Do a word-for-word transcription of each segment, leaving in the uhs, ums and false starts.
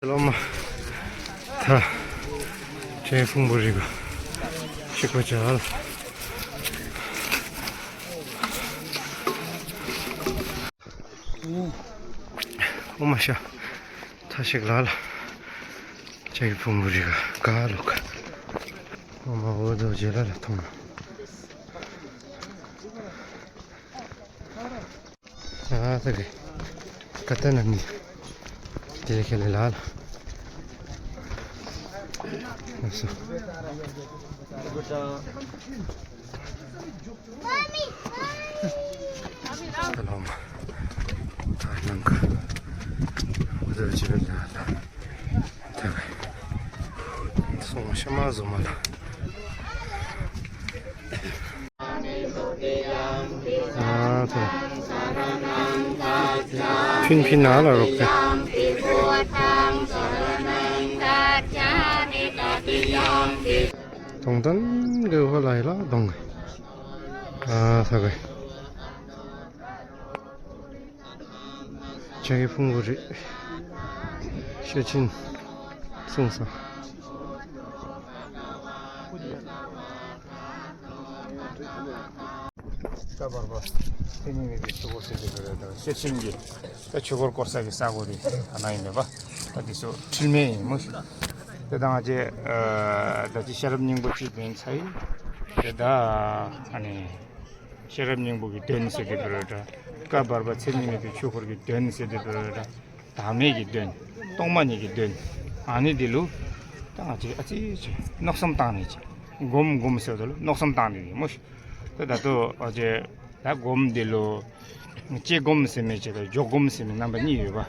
ལོ་མ་ཐ་ཏྲེ་ཕུང་པོ་རི་ག་ཤིག་པ་ཅ་ལ། ཨོ་མ་ཤ་ཐ་ཤིག་ལ་ལ་ཏྲེ་ཕུང་པོ་རི་ག་ག་ལོ་ག། ཨོ་མ་འོ་དོ་ཇེ་ལ་ལ་ཐོང་། ཨ་ས་གེ་ཀ་ཏ་ན་མི་དེ་ལས་ཁེ་ལེ་ལ་ལ། ཨ་སོ། ད་ལོ་མ་ད་ནང་ག་འོ་དོ་ཇེ་ལ་ལ། ད་གེ་སོང་ཤ་མ་བཟོ་མ་ལ། ཨ་ཐ་ཕིན་ཕིན་ན་ལ་རོགས་ཏེ། གདོང་ཐང་གི་ཧོ་ལ་ཡི་ལ་གདོང་། ཨ་ཐ་གེ་ཏྲེ་ཕུང་པོ་རི་ཤེར་ཕྱིན་གསུང་ས། ཀ་བར་པ་ཚེ་རྙིང་མེད་པའི་ཆོས་འཁོར་ཟེར་དེ་འབད་རུང་ཤེར་ཕྱིན་གྱི་ད་ཆོས་འཁོར་བསྐོར་ས་གི་ས་གོ་དེ་ཨ་ནཱ་ཨིན་པས། ད་དེ་ཚུ་འཁྲུལ་མེད་ཨིན་སྨོ་ཤིག། ཏེ་ད་ང་བཅས་ཨ་ད་ཅི་ཤེས་རབ་སྙིང་པོ་ཅིག་འདོན་ཚར་ཡི། ཏེ་ད་ཨ་ནི་ཤེས་རབ་སྙིང་པོ་གི་དོན་ཟེར་དེ་འབད་རུང་འདྲ། ཀ་བར་པ་ཚེ་རྙིང་མེད་པའི་ཆོས་འཁོར་གྱི་དོན་ཟེར་དེ་འབད་རུང་འདྲ། བདག་མེད་ཀྱི་དོན། སྟོང་པ་ཉིད་ཀྱི་དོན། ཨ་ནི་འདི་ལུ་ད་ང་བཅས་ཨ་ཙི་ཅིག་མནོ་བསམ་བཏང་ནི་ཅིག་སྒོམ་སྒོམ་ཟེརཝ་ད་ལུ་མནོ་བསམ་བཏང་ནི་ཨིན་སྨོ་ཤིག། ཏེ་ད་ལྟོ་ཨ་ཙི་ད་སྒོམ་འདི་ལུ་དཔྱད་སྒོམ་ཟེར་མི་ཅིག་དང་འཇོག་སྒོམ་ཟེར་མི་རྣམ་པ་གཉིས་ཡོད་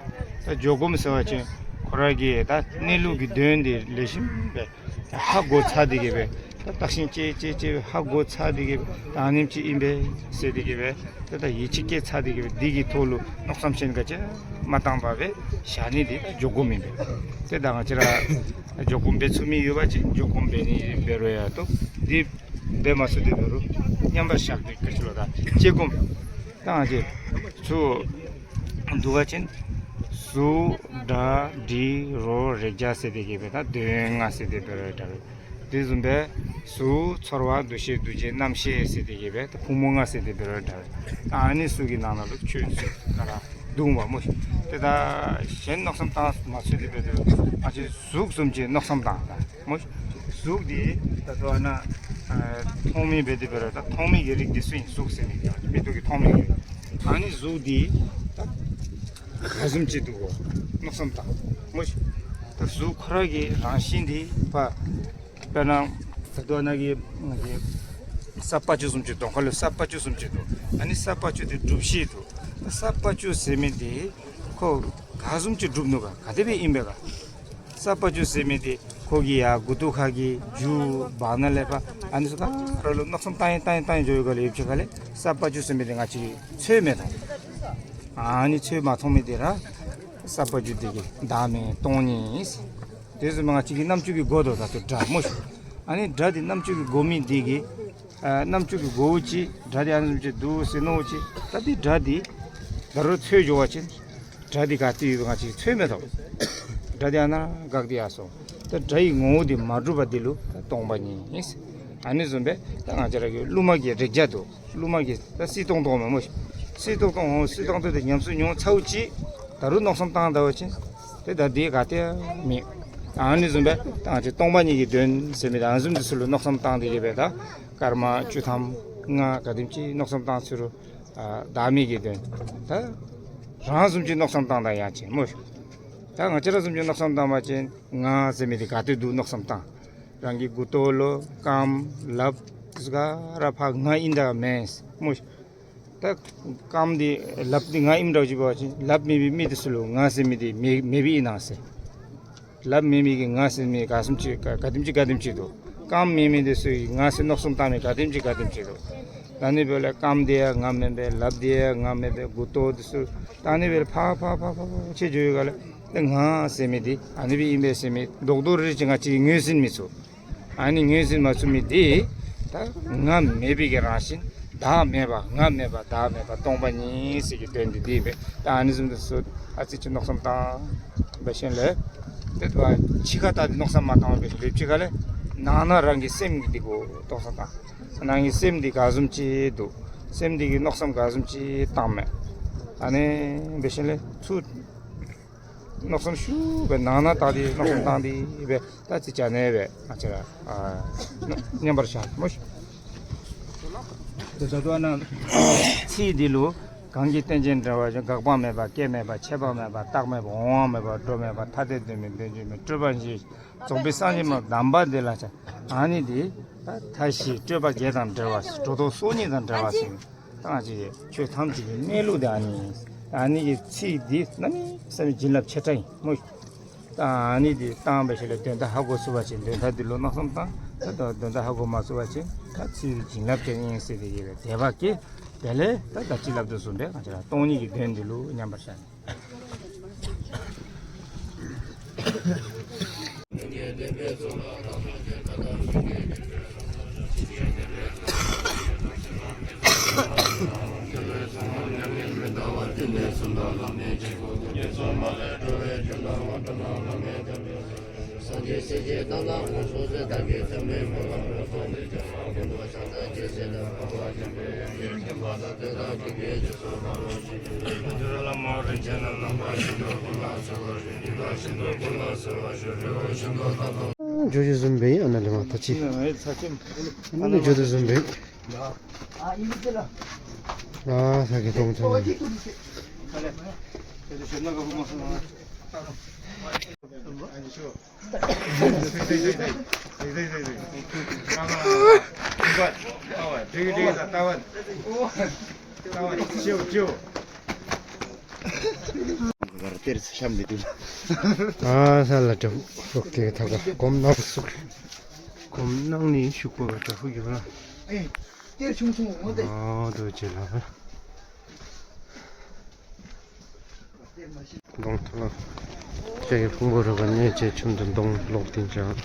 པ། ད་འཇོག་སྒོམ་ཟེར་བ་ཅིན་ཁོ་ར་གི་ད་གནས་ལུགས་ཀྱི་དོན་འདི་ལེགས་ཤོམ་སྦེ་ཧ་གོ་ཚར་ཏེ་གི་སྦེ་ད་བརྟག་ཞིབ་རྐྱབ་རྐྱབ་རྐྱབ་ཧ་གོ་ཚར་ཏེ་གི་སྦེ་ད་ཨ་ནེམ་ཅིག་ཨིན་པས་ཟེར་ཏེ་གི་སྦེ་ད་ད་ཡིད་ཆེས་བསྐྱེད་ཚར་ཏེ་གི་སྦེ་འདི་གི་ཐོག་ལུ་མནོ་བསམ་ཅན་ག་ཅི་མ་བཏང་པར་སྦེ་བཞག་ནི་འདི་འཇོག་སྒོམ་ཨིན་པས། ཏེ་ད་ང་བཅས་ར་འཇོག་སྒོམ་འབད་ཚུགས་མི་ཡོད་པ་ཅིན་འཇོག་སྒོམ་འབད་ནི་འབད་རུང་ཡང་ཏོ་འདི་འབད་མ་ཚུགས་དེ་འབད་རུང་མཉམ་པར་བཞག་སྟེ་ག་ཅི་ལོ་ད་དཔྱད་སྒོམ་ད་ང་བཅས་ཚུ་འདུག་པ་ཅིན་གཟུགས་སྒྲ་དྲི་རོ་རེག་བྱ་ཟེར་དེ་གི་སྦེ་ད་དོན་ལྔ་ཟེར་དེ་འབད་རུང་འདྲ། དེ་བཟུམ་སྦེ་གཟུགས་ཚོར་བ་འདུ་ཤེས་འདུ་བྱེད་རྣམ་ཤེས་ཟེར་དེ་གི་སྦེ་ད་ཕུང་པོ་ལྔ་ཟེར་དེ་འབད་རུང་འདྲ། ད་ཨ་ནི་ཚུ་གི་ནང་ན་ལུ་ཆོས་ཚུ་ག་ར་འདུ་འོང་པ་སྨོ་ཤིག། ཏེ་ད་གཞན་མནོ་བསམ་བཏང་མ་ཚུགས་དེ་འབད་དེ་ང་བཅས་གཟུགས་བཟུམ་ཅིག་མནོ་བསམ་བཏང་ད་སྨོ་ཤིག། གཟུགས་འདི་ད་ལྟོ་ཨ་ནཱ་ཨ་མཐོང་མི་འབད་དེ་འབད་རུང་ད་མཐོང་མི་གི་རིགས་འདི་ཚུ་ཨིན། གཟུགས་ཟེར་མི་འདི་མིག་ཏོ་གིས་མཐོང་མི་གི་རིགས། ཨ་ནི་གཟུགས་འདི་ད་ག་བཟུམ་ཅིག་འདུག་གོ་མནོ་བསམ་བཏང་སྨོ་ཤིག། ད་གཟུགས་ཁོ་ར་གི་རང་བཞིན་འདི་ཕར་དཔེར་ན་ད་ལྟོ་ཨ་ནཱ་གི་ས་དཔའ་བཅུ་བཟུམ་ཅིག་གདོང་ཁ་ལུ་ས་དཔའ་བཅུ་བཟུམ་ཅིག་འདུག། ཨ་ནི་ས་དཔའ་བཅུ་འདི་སྒྲུབ་ཤེས་འདུག། ད་ས་དཔའ་བཅུ་ཟེར་མི་འདི་ཁོ་ག་བཟུམ་ཅིག་སྒྲུབ་ནུག་ག་ག་དེ་སྦེ་ཨིན་པས་ག། ས་དཔའ་བཅུ་ཟེར་མི་འདི་ཁོ་གི་ཡ་མགུ་ཏོ་ཁ་གི་མཇུག་བར་ན་ལས་ཕར་ཨ་ནི་ཚུ་ག་ར་ལུ་མནོ་བསམ་བཏང་ཡི་བཏང་ཡི་བཏང་ཡི་འགྱོ་ཡི་ག་ལས་ཡོདཔ་ཅིག་ག་ལས་ས་དཔའ་བཅུ་ཟེར་མི་འདི་ང་བཅས་ཀྱིས་འཚོལ་མི་མཐོང་། ཨ་ནི་འཚོལ་མ་མཐོང་མི་འདི་ར་ས་དཔའ་བཅུ་འདི་གིས་བདག་མེད་སྟོང་ཉིད་ཨིན། དེ་བཟུམ་ང་བཅས་ཀྱི་རྣམ་ཅོ་གིས་གོ་དོ་ད་ལྟོ་སྒྲ་སྨོ་ཤིག། ཨ་ནི་སྒྲ་འདི་རྣམ་ཅོ་གིས་གོ་མི་འདི་གིས་ཨ་རྣམ་ཅོ་གིས་གོཝ་ཅིག་སྒྲ་འདི་ཨ་ནི་བཟུམ་ཅིག་འདུག་ཟེར་མནོཝ་ཅིག། ད་འདི་སྒྲ་འདི་ད་རུང་འཚོལ་འགྱོ་བ་ཅིན་སྒྲ་འདི་ག་ཏེ་ཡོདཔ་ང་བཅས་འཚོལ་མི་ཐོབ། སྒྲ་འདི་ཨ་ནཱ་འགག་སྟེ་ཡར་སོང་། ད་སྒྲ་ཡི་ངོ་བོ་འདི་མ་གྲུབ་པ་འདི་ལུ་ད་སྟོང་པ་ཉིད་ཨིན། ཨ་ནི་བཟུམ་སྦེ་ད་ང་བཅས་ར་གི་རླུང་མ་གི་རེག་བྱ་འདུག། རླུང་མ་གི་ད་བསིལ་ཏོང་ཏོ་མས་སྨོ་ཤིག། བསིལ་ཏོང་ཏོ་འོང་བསིལ་ཏོང་ཏོ་འདི་ཉམས་སུ་མྱོང་ཚརཝ་ཅིག་ད་རུང་མནོ་བསམ་བཏང་ད་པ་ཅིན་ཏེ་ད་འདི་ག་ཏེ་ཡང་མེད། ཨ་ནི་བཟུམ་སྦེ་ད་ང་བཅས་སྟོང་པ་ཉིད་ཀྱི་དོན་ཟེར་མི་ད་ཨ་ནི་བཟུམ་འདི་ཚུ་ལུ་མནོ་བསམ་བཏང་སྟེ་གི་སྦེ་ད་སྐར་མ་བཅུ་ཐམ་ལྔ་ག་དེམ་ཅིག་མནོ་བསམ་བཏང་ཚུགས་རུང་ཨ་བདག་མེད་ཀྱི་དོན་ད་རང་བཟུམ་ཅིག་མནོ་བསམ་བཏང་ད་ཡང་ཅིན་སྨོ་ཤིག། ད་ང་བཅས་ར་བཟུམ་ཅིག་མནོ་བསམ་བཏང་པ་ཅིན་ང་ཟེར་མི་འདི་ག་ཏེ་འདུག་མནོ་བསམ་བཏང་། རང་གི་མགུ་ཏོ་ལུ་རྐངམ་ལགཔ་འདི་ཚུ་ག་ར་ཕར་ང་ཨིན་ད་མེན་སྨོ་ཤིག། ད་རྐངམ་འདི་ལགཔ་འདི་ང་ཨིནམ་འདྲཝ་ཅིག་འབད་བ་ཅིན་ལགཔ་མེད་པའི་མི་འདི་ཚུ་ལུ་ང་ཟེར་མི་འདི་མེད་མེད་པའི་ཨིན་ན་ཟེར། ལགཔ་མེད་མི་གི་ང་ཟེར་མི་ག་བཟུམ་ཅིག་ག་ག་དེམ་ཅིག་ག་དེམ་ཅིག་འདུག། རྐངམ་མེད་མི་འདི་ཚུ་གི་ང་ཟེར་མནོ་བསམ་བཏང་མི་ག་དེམ་ཅིག་ག་དེམ་ཅིག་འདུག། ད་ཨ་ནི་འབདཝ་ལས་རྐངམ་འདི་ཡང་ང་མེན་པས། ལགཔ་འདི་ཡང་ང་མེན་པས། མགུ་ཏོ་འདི་ཚུ་ད་ཨ་ནི་འབདཝ་ལས་ཕར་ཕར་ཕར་ཕར་ཕར་ཕར་ཕྱེ་འགྱོ་ཡི་ག་ལས་ཏེ་ང་ཟེར་མི་འདི་ཨ་ནི་སྦེ་ཨིན་པས་ཟེར་མི་རྡོག་རྡོག་རེ་རེ་ཅིག་ང་བཅས་ངོས་ཟིན་མི་ཚུགས། ཨ་ནི་ངོས་ཟིན་མ་ཚུགས་མི་འདི་ད་ང་མེད་པའི་གི་རང་བཞིན་བདག་མེད་པ་ང་མེད་པ་བདག་མེད་པ་སྟོང་པ་ཉིད་ཟེར་གྱི་དོན་འདི་འདི་ཨིན་པས། ད་ཨ་ནི་བཟུམ་འདི་ཚུ་ཨ་ཙི་ཅིག་མནོ་བསམ་བཏང་འབད་ཞིནམ་ལས་ དེ་ཕྱི་ཁ་ལྟ་སྟེ་མནོ་བསམ་མ་བཏང་བར་སྦེ་ཕྱི་ཁ་ལས་ནང་ན་རང་གི་སེམས་ཀྱི་འདི་གུ་མནོ་བསམ་བཏང་། ནང་གི་སེམས་འདི་ག་བཟུམ་ཅིག་འདུག། སེམས་འདི་གིས་མནོ་བསམ་ག་བཟུམ་ཅིག་བཏང་མས། ཨ་ནི་འབད་ཞིནམ་ལས་ཚུར་མནོ་བསམ་ཤུགས་སྦེ་ནང་ན་བལྟ་སྟེ་མནོ་བསམ་བཏང་སྟེ་སྦེ་ད་ཅི་བྱ་ནི་སྦེ་ང་བཅས་ར་ཨ་མཉམ་པར་བཞག་སྨོ་ཤིག། དེ་ད་ལྟོ་ན་ཚིག་འདི་ལུ་གང་གིས་རྟེན་ཅིང་འབྲེལ་བར་འབྱུང་། འགག་པ་མེད་པ་སྐྱེ་མེད་པ་ཆད་པ་མེད་པ་རྟག་མེད་པ་འོང་བ་མེད་པ་འགྲོ་མེད་པ་ཐ་དད་དོན་མེད་དོན་གཅིག་མེད་སྤྲོས་པ་ཞི་རྫོགས་པའི་སངས་རྒྱས་མ་གདམས་པ་འདི་ལ་བྱ། ཨ་ནི་འདི་ད་མཐའ་བཞི་སྤྲོས་པ་བརྒྱད་དང་བྲལ་བ་ཟེར། སྒྲོ་འདོགས་སོ་གཉིས་དང་བྲལ་བ་ཟེར། ད་ང་བཅས་ཆོས་ཐམས་ཅད་ཀྱི་གནས་ལུགས་དེ་ཨ་ནི། ཨ་ནི་གི་ཚིག་འདི་གནམ་མེད་ས་མེད་བྱིན་རླབས་ཆེ་དྲགས་ཨིན་སྨོ། ད་ཨ་ནི་འདི་བཏང་བའི་ཤུལ་ལས་དོན་དག་ཧ་གོ་ཚུགས་པ་ཅིན་དོན་དག་འདི་ལུ་མནོ་བསམ་བཏང་། ད་དོན་དག་ཧ་གོ་མ་ཚུགས་པ་ཅིན་ད་ཚིག་འདི་བྱིན་རླབས་ཅན་ཨིན་ཟེར་དེ་གིས་སྦེ་དད་པ་སྐྱེ། དེ་ལས་ད་ད་ཅི་སླབ་དོ་བཟུམ་སྦེ་ང་བཅས་ར་སྟོང་ཉིད་ཀྱི་དོན་འདི་ལུ་མཉམ་པར་བཞག། འགྱོ་འགྱོ་བཟུམ་སྦེ་ཨ་ནཱ་ལས་མར་ད་ཅི་ཨ་ནཱ་ལས་འགྱོ་དོ་བཟུམ་སྦེ། ཨ་ས་གི་སྟོང་ཐོན། ཨ་ས་ལ་དྲག་ཤོས་ཀྱི་ཐ་ག་གོམ་ནང་སུ་གོམ་ནང་ནི་ཤུགས་པ་དྲག་ཤོས་ཡོད་ལ། ཨོ་དོ་ཅེ་ལ། གདོང་ཐོག་ལ་ཤ་ཡི་ཕུང་པོ་རུ་ག་ནས་ཅེ་ཆུམ་དུ་གདོང་ལོག་སྟེ་བྱ།